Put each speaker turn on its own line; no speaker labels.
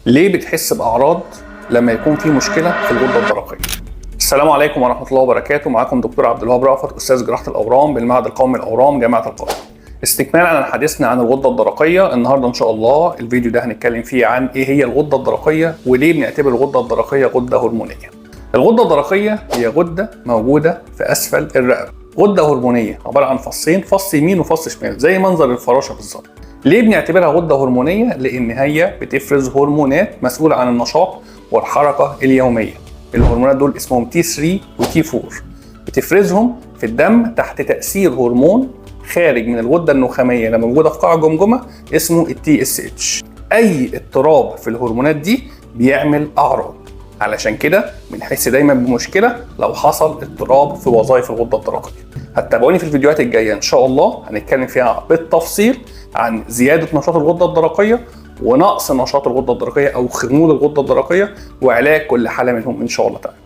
ليه بتحس باعراض لما يكون في مشكلة في الغدة الدرقية؟ السلام عليكم ورحمة الله وبركاته. معاكم دكتور عبد الوهاب رأفت، استاذ جراحه الاورام بالمعهد القومي للاورام جامعه القاهرة. استكمالا عن حديثنا عن الغدة الدرقية، النهارده ان شاء الله الفيديو ده هنتكلم فيه عن ايه هي الغدة الدرقية وليه بنعتبر الغدة الدرقية غده هرمونيه. الغدة الدرقية هي غده موجودة في اسفل الرقبة، غده هرمونيه عبارة عن فصين، فص يمين وفص شمال زي منظر الفراشة بالظبط. ليه بنعتبرها غده هرمونيه؟ لان هي بتفرز هرمونات مسؤولة عن النشاط والحركة اليومية. الهرمونات دول اسمهم T3 و T4، بتفرزهم في الدم تحت تاثير هرمون خارج من الغدة النخاميه اللي موجودة في قاع الجمجمة اسمه ال TSH. اي اضطراب في الهرمونات دي بيعمل اعراض، علشان كده بنحس دايما بمشكلة لو حصل اضطراب في وظائف الغدة الدرقية. هتتابعوني في الفيديوهات الجاية ان شاء الله، هنتكلم فيها بالتفصيل عن زيادة نشاط الغدة الدرقية ونقص نشاط الغدة الدرقية او خمول الغدة الدرقية وعلاج كل حاله منهم ان شاء الله تعالى.